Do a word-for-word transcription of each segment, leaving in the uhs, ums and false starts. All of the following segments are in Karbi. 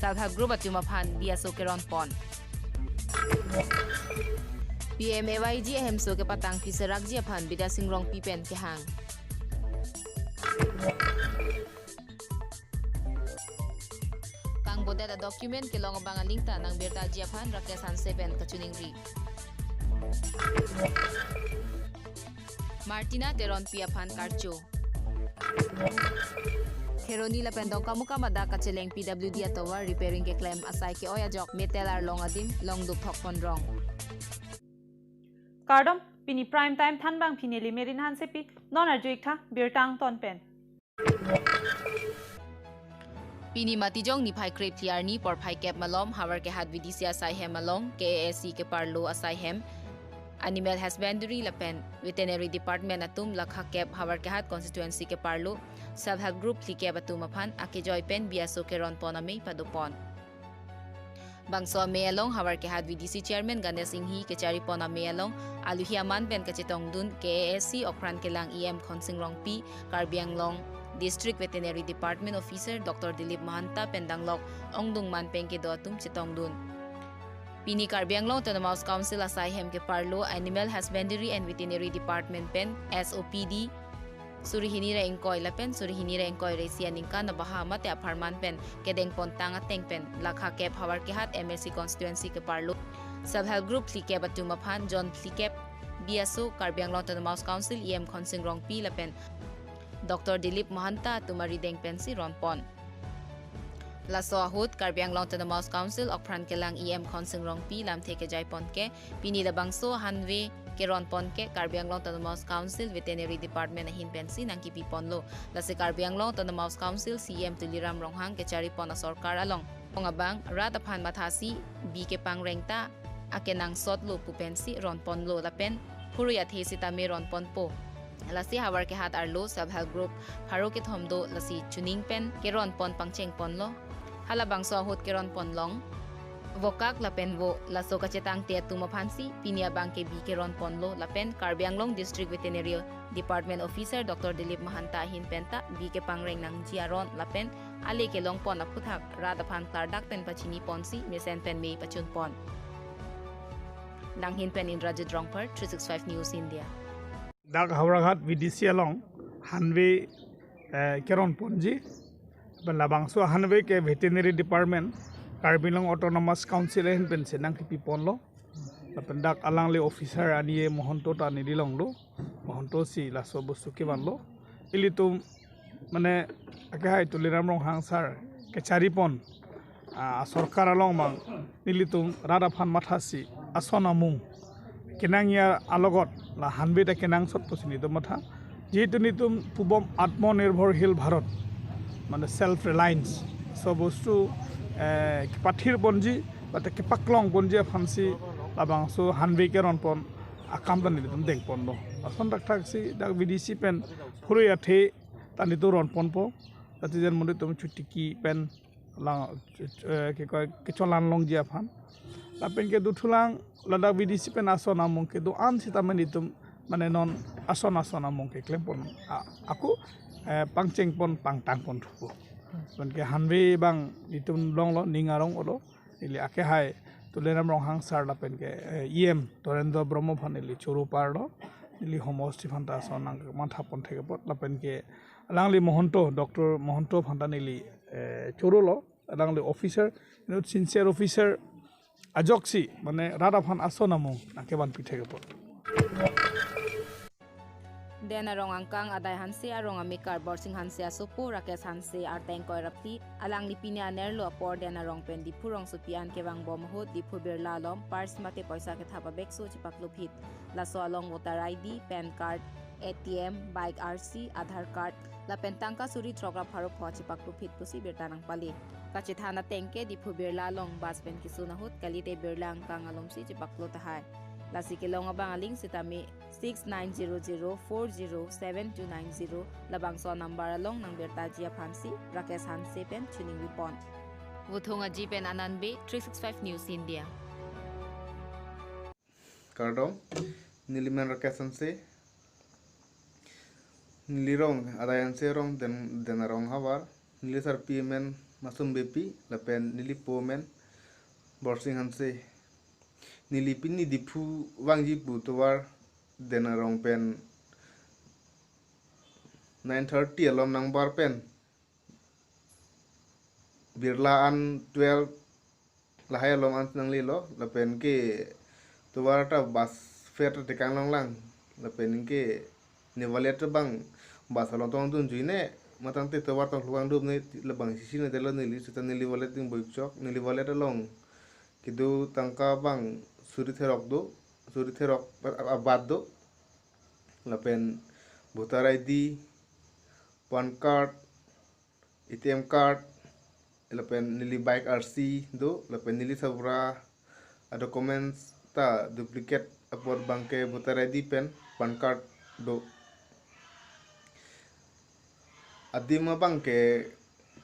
Self Help Group atum aphan biaso keron pon. P M A Y G ahemso kepatang piserakji aphan Bidya Sing Rongpi pen kehang. Kangbodet a-document kelong abang aling ta nangbirtaji aphan Rakesh Hanse pen kachiningri. Martina Teronpi aphan karcho. Kheroni lapen Dongkamukam adak kacheleng P W D atovar repairing keklem asai ke-oi ajok metel arlong adim longduk thok ponrong. Kardom, pini Prime Time thanbang pini Limerin Hansepi, non arju iktha birta angton pen. Pini Matijong niphai krephli arni porphai kep malom Havarkehat V D C asai hem along K A S C keparlo asai hem, Animal Husbandry lapen Veterinary Department atum lakha kep Havarkehat constituency keparlo Self Help Group phlikep atum aphan akejoi pen biaso keron pon amei padopon. Bangso amei along Havarkehat V D C Chairman Ganesh Inghi kechari pon amei along aluhi aman pen kachetongdun K A S C Okpran Kelang E M Khonsing Rongpi, Karbi Anglong District Veterinary Department Officer Doctor Dilip Mahanta pen danglok ongdung man pen kedo atum chetongdun. Pini Karbi Anglong Autonomous Council asai hem keparlo Animal Husbandry and Veterinary Department pen S O P D suri hini ra ingkoi lapen suri hini ra ingkoi ra isi aningkan abaha mate apharman pen kedeng pontang ateng pen lakha kep Havarkehat M A C constituency keparlo Self Help Group phlikep atum aphan jon phlikep biaso Karbi Anglong Autonomous Council E M Khonsing Rongpi lapen Doctor Dilip Mahanta atum arideng pensi ron pon. Laso ahut Karbi Anglong Autonomous Council Okpran Kelang E M Khonsing Rongpi lamthe kejai pon ke pini labangso ahanve keron pon ke Karbi Anglong Autonomous Council Veterinary Department ahin pensi nangkipi ponlo. Lasi Karbi Anglong Autonomous Council C E M Tuliram Ronghang kechari pon asorkar along ong abang rat aphan mathasi bi kepangreng ta akenangsot lo pu pensi ron ponlo lapen phurui athe sitame ron ponpo. Lasi Havarkehat arlo Self Help Group pharo kethom do, lasi chuning pen keron pon pangcheng ponlo. Halabangso ahut keron pon long vokak lapen vo laso kachetangte atum aphansi pini abang ke bi keron ponlo lapen Karbi Anglong District Veterinary Department Officer Doctor Dilip Mahanta ahin pen ta bi kepangreng nangji aron lapen ale kelong pon aphuthak rat aphan klardak pen pachini ponsi mesen pen mei pachun pon. Langhin pen Indrajit Rongphar, three six five News India. Dak Howraghat V D C along ahanve, eh, keron ponji. Lapen labangso ahanve ke Veterinary Department, Karbi Anglong Autonomous Council ahin pensi nangkipi ponlo. Lapen dak alangli officer ani Mohonto ta neli longlo. Mohonto si laso bostu kevanlo. Ilitum mane akehai Tuliram Ronghang sir kechari pon, ah, sorkar along mang nelitum rat aphan mathasi ason amung kenangji alogot la ahanve ta kenangsot pusi nelitum matha. Jehetu nelitum pubom Atmanirbhorshil Bharat, mane self reliance, laso bostu, eh, kepathir ponji, mate kepaklong ponji aphansi labangso ahanve keron pon akam ta nelitum deng ponlo. Lason thakthak si dak V D C pen phurui athe ta nelitum ron ponpo. Lasi jen monit atum chutiki pen lang, eh, kekoi kecholan longji aphan. Lapen kedothulang ladak V D C pen ason amung kedo-an sitame nelitum mane non ason ason amung keklem pon, a-, ako, eh, pangcheng pon pangtang pon thupo. Lapen ke ahanve abang nelitum longlo, ning arong olo. Neli akehai Tuliram Ronghang sir lapen ke, eh, E M Torendra Brahma aphan neli choro parlo. Neli homosti aphan ta ason nangmatha pon thek apot lapen ke alangli Mohonto, Doctor Mohonto aphan ta neli, eh, chorolo. Alangli officer, inut sincere officer ajoksi mane rat aphan ason amung nangkevanpi thek apot. Den arong angkang Adai Hanse arong amekar Borsing Hanse asopo Rakesh Hanse arta ingkoi ra phli, alangli pini anerlo apor Den arong pen Diphu rongsopi an kevangbom ahut Diphu birla along purse mate poisa kethap abekso chepaklophit. Laso along voter I D, PAN card, A T M, bike R C, Aadhaar card lapen tangka suri throk ra pharo pho chepaklophit pusi birta nangpale. Kachethan ateng ke Diphu birla along bus pen kesun ahut kalite birla angkang alomsi chepaklo tahai. Lasi kelong abang aling sitame six nine zero zero four zero seven two nine zero, labangso number along nangbirtaji aphansi Rakesh Hanse pen chiningri pon. Vuthung Aji pen Anand Bey, three six five News India. Kardom, neli men Rakesh Hanse, neli rong Adai Hanse arong, Den, Den arong havar, neli sarpi men Masum Beypi, lapen neli po amen Borsing Hanse. Neli pini Diphu vangji pu tovar Deng arong pen nine thirty alom nangbar pen Birla an twelve lahai alom an nanglelo, lapen ke tovar ta bus fare ta tekang longlang, lapen ke ne valet abang bus along tong dunjui ne, matangte tovar tong klukang dup ne, labang sisi ne delo neli, seta neli valet ding boik chok, neli valet along kedo tangka abang suri therok do, suri therok abat do, lapen voter I D, PAN card, A T M card, lapen neli bike R C do, lapen neli sabura a documents ta duplicate apot abangke voter I D pen PAN card do. Adim abangke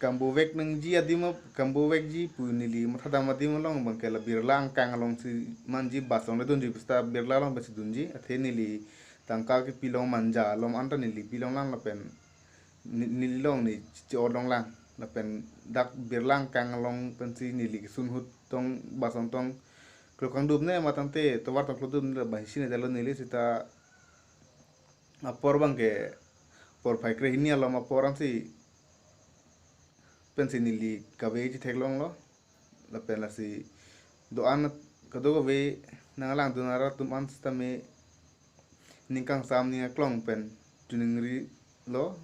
kambovek nangji, adim ab-, kambovekji pu neli mathadam adim along abangke la Birla angkang alongsi manji, bus along le dunji, bus ta Birla along pensi dunji, athe neli tangka kepi long manja alom anta neli pi longlang lapen ne-, neli along ne che-, che-ot longlang, lapen dak Birla angkang along pensi neli kesun ahut tong bus along tong klukang dup ne, matangte tovar tong klukang dup ne, labang sisi ne delo neli, seta apor abangke porphai krehini alom apor ansi pensi neli kave chetheklonglo, lapen lasi do-an kadokave nanglang dun arat atum an sitame ning kangsam ning aklong pen chuningrilo.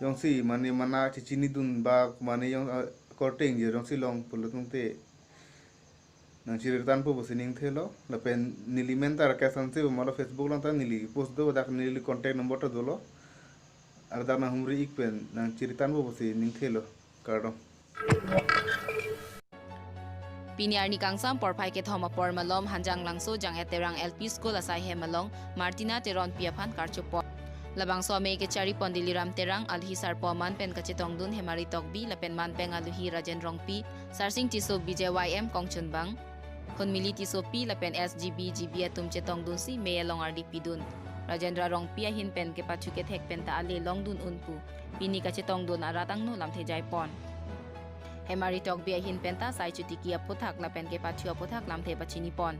Jongsi mane mana chechini dun ba mane jong, ah, korte ingjir jongsi long pulo tangte nangchiri tangpo pusi ningthelo, lapen neli men ta Rakesh Hanse pu malo, Facebook along ta neli post do, dak neli contact number ta dolo, ardak nanghumri ik pen nangchiri tangpo pusi ningthelo, kardom. Pini arni kangsam porphai kethom apor malom Hanjanglangso Jang-et Terang L P School asai hem along Martina Teronpi aphan karchopon. Labangso amei kechari pon Diliram Terang, aluhi sarpo aman pen kachetongdun Hemari Tokbi, lapen manpeng aluhi Rajen Rongpi, Sarsing Tisso, B J Y M kongchunbang, Hunmili Tissopi lapen S G B, G B atum chetongdunsi mei along ardi pidun. Rajendra Rongpi ahin pen kepathu kethek pen ta ale longdun un pu pini kachetongdun arat angno lamthe jaipon. Hemari Tokbi ahin pen ta sai chotiki aphuthak lapen kepathu aphuthak lamthe pachinipon.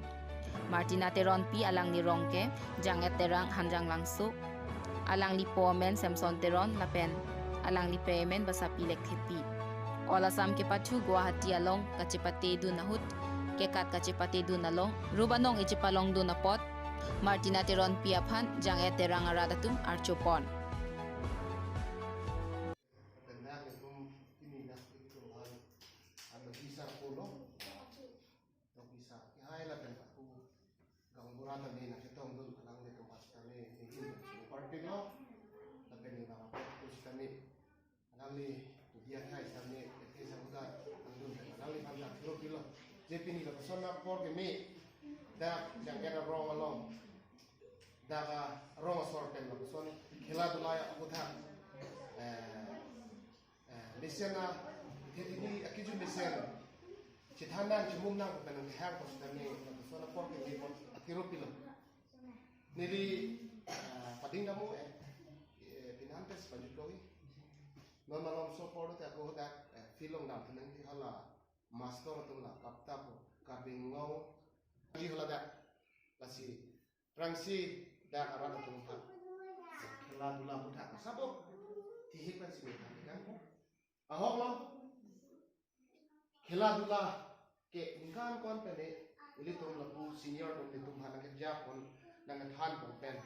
Martina Teronpi, alangli rong ke Jang-et Terang, Hanjanglangso, alangli po amen Samson Teron lapen alangli pei amen Basapi Lekthepi. All Assam kepathu Guwahati along kachepatedun ahut, kekat kachepatedun along, rup anong echepalongdun apot Martina Teronpi aphan Jang-et Terang arat atum archopon. Lapen dak latum pini dak latum aphan, ano bisa pulo. Tokbi sar kehai lapen aku gaonbura tame nangchetongdun alanglitum aphan sitame neli party lo, lapen neli bang apot sitame alangli tu dia kehai sitame ete sabuda nangdun pen alangliphan dak thiro pilo. Je pini lapuson apor keme dak Jang-et arong along, dak arong asor pen lapuson khela dula ya aphuthak, eh, eh, mesen a, thethini akiju mesen chethan nang chimum nang pen nang kehang pon sitame lapuson apor keme pon athiro pilo. Neli, eh, pading damo, eh, eh, pinantes panjut logi. Non malomso apor te ako dak, eh, field along damthu nangji, hala master atum la kapta po, Karbi Anglong ji hala dak. Lasi aphrangsi dak arat atum aphan khela dula aphuthak sabo thihik pensi neli than ikang. Ahok lo, khela dula ke ningkan ko-an pen ne ilitum lapu senior atum ilitum aphan nangkeja pon, nangkethan pon pen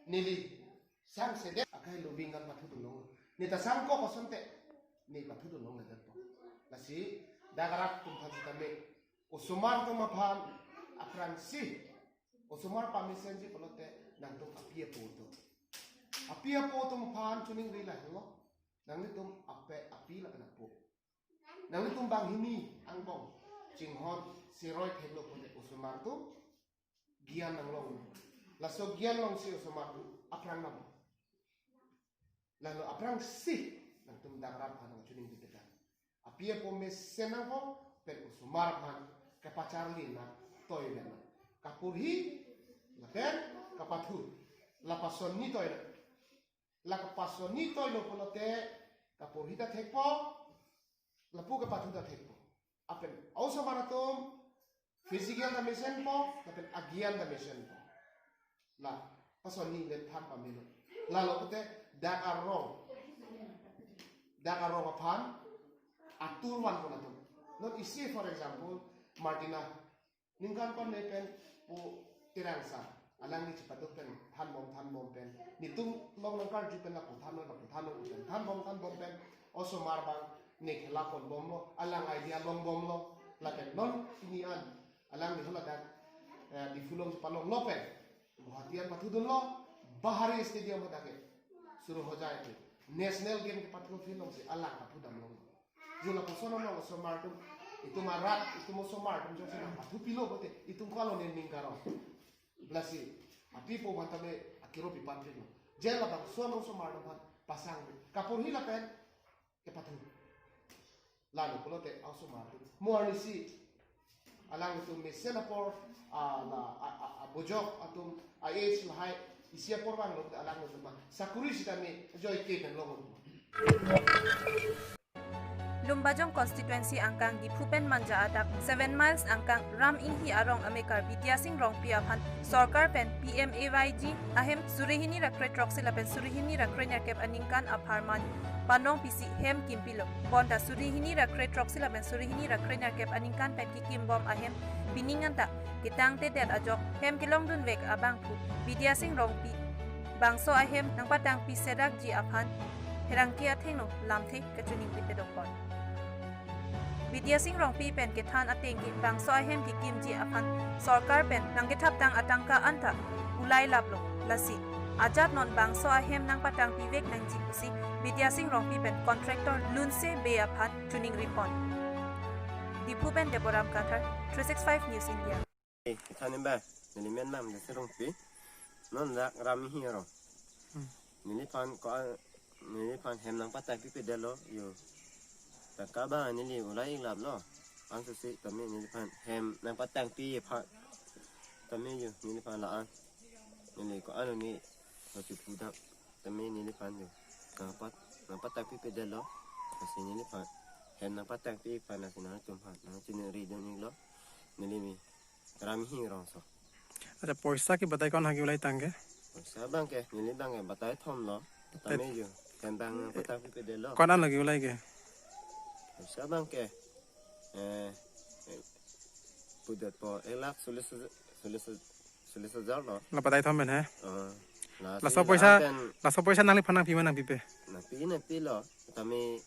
neli sangsedet akai lobing kan pathudun long. Ne ta sangkok asonte ne pathudun longledetpo. Lasi dak arat atum aphan sitame osomar atum aphan aphrangsi osomar pamesenji pulote nangtum api apo atum. Api apo atum aphan choningri lahelo. Nanglitum ape api lapen apo. Nanglitum banghini angbong chinghon siroi theklo pulote osomar atum gyan nanglong. Laso gyan longsi osomar atum aphrang nam. Lalo aphrangsi nangtum dak arat aphan nangchoningri teka. Api apo mesen nangpo pen osomar aphan kepacharli nang, toivet nang. Kaporhi lapen kapathu, lapuson ni toilo. La kapuson ni toilo pulote kaporhi ta thekpo, Lapu kepathu ta thekpo. Lapen osomar atum physical ta mesenpo, lapen agyan ta mesenpo. La, lason hini le than pamelo. Lalo pute dak arong. Dak arong aphan atur vanpon atum. Non isi, for example, Martina ningkan kon ne pen pu Terangsa. Alangli chepaduk pen thanbom thanbom pen, netum along nangkarju pen lapu thannon, lapu thannon pen, thanbom thanbom pen osomar abang ne khela ponbomlo, alang idea longbomlo. Lapen non pini an alangli haladak, eh, Diphu along chepalonglo pen Guwahati an pathudunlo, Bahari Stadium hadak ke suru ho jai ke, National Game kepathu field alongsi alang pathudamlo. Jula koson along osomar atum, itum arat, itum osomar atum jongsi nangpathupilo pute, itum ko-an lo ne ning karo. Lasi apipo aphan tame akiro pipan pilo. Je labangso osomar atum aphan pasang kaporhi lapen kepathu. Lalo pulote osomar atum mo arnisi alanglitum mesen apor, a, la, a, a, a, bojok atum a age lahai isi apor vanglo, alanglitum ma sakuri sitame joike pen longon. Lumbajong constituency angkang Diphu pen Manja adak seven miles angkang Ram Inghi arong amekar Bidya Sing Rongpi aphan sorkar pen P M A Y G ahem suri hini ra kre throksi lapen suri hini ra kre nerkep aningkan apharman panong pisi hem kimpilo. Bonta suri hini ra kre throksi lapen suri hini ra kre nerkep aningkan pen kikimbom ahem pining anta ketangtedet ajok hem kelongdunvek abangphu Bidya Sing Rongpi bangso ahem nangpatangpi sedakji aphan pherangke athengno lamthe kachiningpi pedokpon. Bidya Sing Rongpi pen kethan ateng ke bangso ahem kekimji aphan sorkar pen nangkethaptang atangka anta ulai laplo. Lasi ajat non bangso ahem nangpatangpivek nangji pusi Bidya Sing Rongpi pen contractor Lunse Bey aphan chiningripon. Diphu pen Deboram Kathar, three six five News India. Eh, kethan ba, neli men Bidya Sing Rongpi. Non dak Ram Inghi arong. Hmm. Neliphan ko-an, neliphan hem nangpatangpipedetlo, yo. Tangka abang neli ulai-ik laplo. Ansi tame neliphan hem nangpatangpi aphan tame yo, neliphan la-an. Neli ko-an lo ne, lo chepudam tame neliphan yo. Nangpat, nangpatangpipedetlo. Lasi neliphan hem nangpatangpi aphan lasi nangtumphan nangchiningridun-iklo. Neli me Ram Inghi arong so. Acha, poisa ke batai ko-an hagi ulai tangke? Poisa abangke, neli abangke batai thomlo. Batai tame yo, hem abang patangpipedetlo. Ko-an lagi ulai ke? Poisa abangke, eh, eh, pudetpo, ek lakh solis, solis, solis hajar lo. La batai thom pen he? Oh, la laso si poisa, la pen laso poisa nangliphan nangpi ma nangpipe? Nangpi, nangpilo. Tame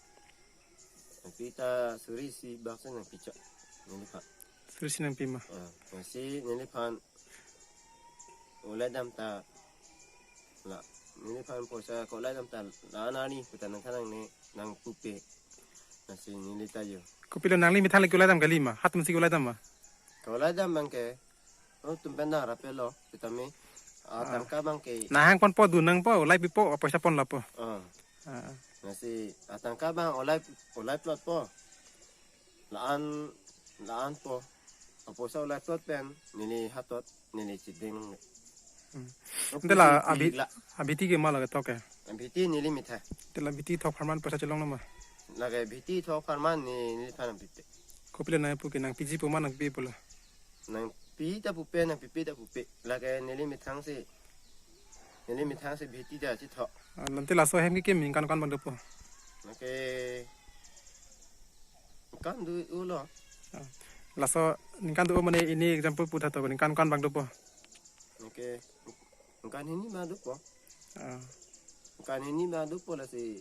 nangpi ta suri isi bak si nangpi chot. Neliphan. Suri isi nangpi ma? Ah, lasi neliphan ulai dam ta la, neliphan poisa ko-ulai dam ta la nari puta nangthan nangne nangpupe. Lasi neli ta yo. Kopilo nangli methang le ke-ulai dam kali ma? Hat mesi ke-ulai dam ma? Ko-ulai dam abangke, oh, atum pen nang rapelo, sitame, ah, ah, tangka abangke. Nahang ponpo, dun nangpo, ulai pipo, poisa pon lapo. Ah. Ah. Lasi, ah, tangka abang ulai, ulai plotpo. La-an, la-anpo. Ah, poisa ulai plot pen, neli hatot, neli chedeng. Hmm. Oh, ante la pusi abhi-, la- abhiti ke ma lake thok ke? Abhiti neli methang. Ante la abhiti thok apharman poisa chelonglo ma? Lake abhiti thok apharman ne, neliphan nangpipe. Kopilo nangpu ke, nangpiji pu ma nangpipe pulo? Nangpi ta pupe, nangpipe ta pupe. Lake neli methang si, neli methang si abhiti ta chethok. Ah, ante laso ahem kekim ningkan ko-an abang dopo? Lake ningkan do-olo. Ah. Laso ningkan do-o mane, ini example pu tha to, ningkan ko-an abang dopo? Lake ningkan hini abang dopo. Ah. Ningkan hini abang dopo lasi.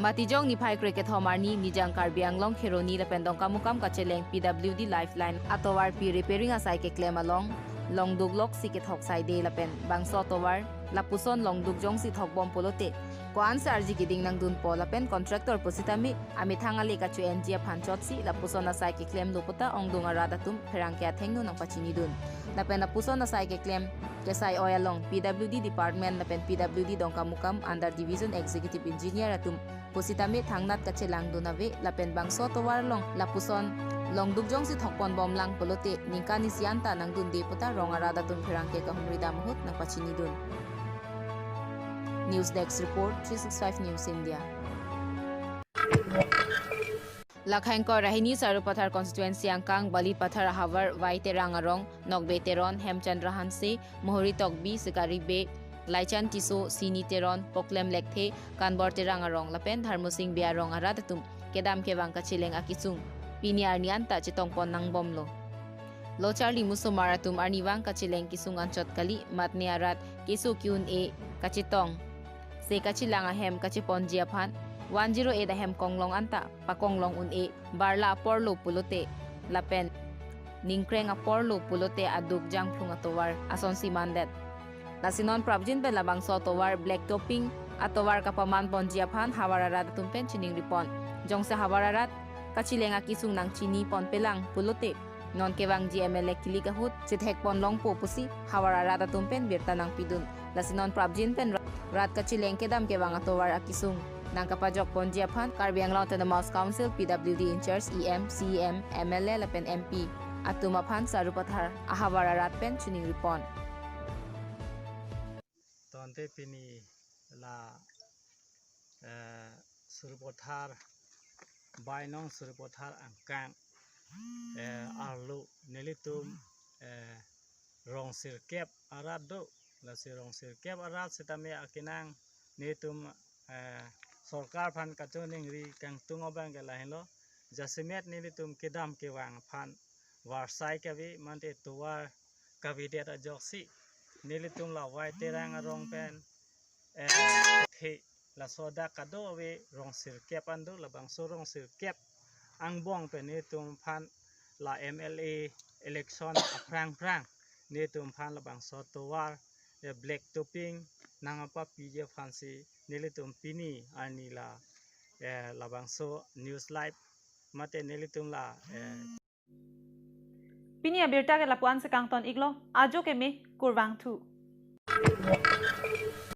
Matijong niphai krekethom arni Nijang Karbi Anglong Kheroni lapen Dongkamukam kacheleng P W D Lifeline atovarpi repairing asai keklem along longduk loksi kethok saide lapen bangso atovar lapuson longduk jongsi thokbom pulote ko-ansi arji keding nangdunpo lapen contractor pusitame amethang ale kacho-enji aphan chotsi lapuson asai keklemlo puta ongdung arat atum pherangke athengno nangpachinidun. Lapen lapuson asai keklem kesai oi along P W D Department lapen P W D Dongkamukam under Division Executive Engineer atum pusitame thangnat kachelangdun ave lapen bangso atovar along lapuson longduk jongsi thokponbomlang pulote ningkan isi anta nangdunde puta rong arat atum pherangke kahumri dam ahut nangpachinidun. News Desk Report, three six five News India. Lakhaingkor Rahini Sarupathar constituency angkang Balipathar ahavar Vai Terang arong, Nokbe Teron, Hemchandra Hanse, Mohori Tokbi, Sikari Bey, Laichan Tisso, Sini Teron, Poklem Lekthe, Kanbor Terang arong lapen Dharmasing Bey arong arat atum kedam kevang kacheleng akisung pini arni anta chetongpon nangbomlo. Lo charli musomar atum arnivang kacheleng kisung anchot kali, mat ne arat keso ki-un-e kachetong se kachelang ahem kacheponji aphan one zero eight ahem konglong anta pakonglong un-e, barla aporlo pulote lapen ningkreng aporlo pulote aduk jangphlung atovar asonsi mandet. Lasi non prapjin pen labangso atovar black topping atovar kapamanponji aphan havar arat atum pen chiningripon. Jongsi havar arat kacheleng akisung nangchiniponpelang pulote non kevangji M L A kilik ahut chethekponlongpo pusi havar arat atum pen birta nangpidun. Lasi non prapjin pen rat kacheleng kedam kevang atovar akisung nangkapajokponji aphan Karbi Anglong Autonomous Council P W D in-charge E M, C E M, M L A lapen M P atum aphan Sarupathar ahavar arat pen chiningripon. Tangte pini la, eh, Sarupathar, Bainong Sarupathar angkang, eh, arlo nelitum, eh, rong sirkep arat do, lasi rong sirkep arat sitame akenang nelitum, eh, sorkar aphan kachiningri kangtung abang ke lahenlo, jasemet nelitum kedam kevang aphan varsai kave mate tovar kavedet ajoksi nelitum la Vai Terang arong pen, eh, the laso dak kado ave rong sirkep an do, labangso rong sirkep angbong pen nelitum aphan la M L A election aphrang phrang nelitum aphan labangso tovar, eh, black topping nangkapapiji aphansi nelitum pini arni la, eh, labangso news live mate nelitum la, eh, Pini abirta ke lapu-an si kangton iklo, ajo keme kurvangthu.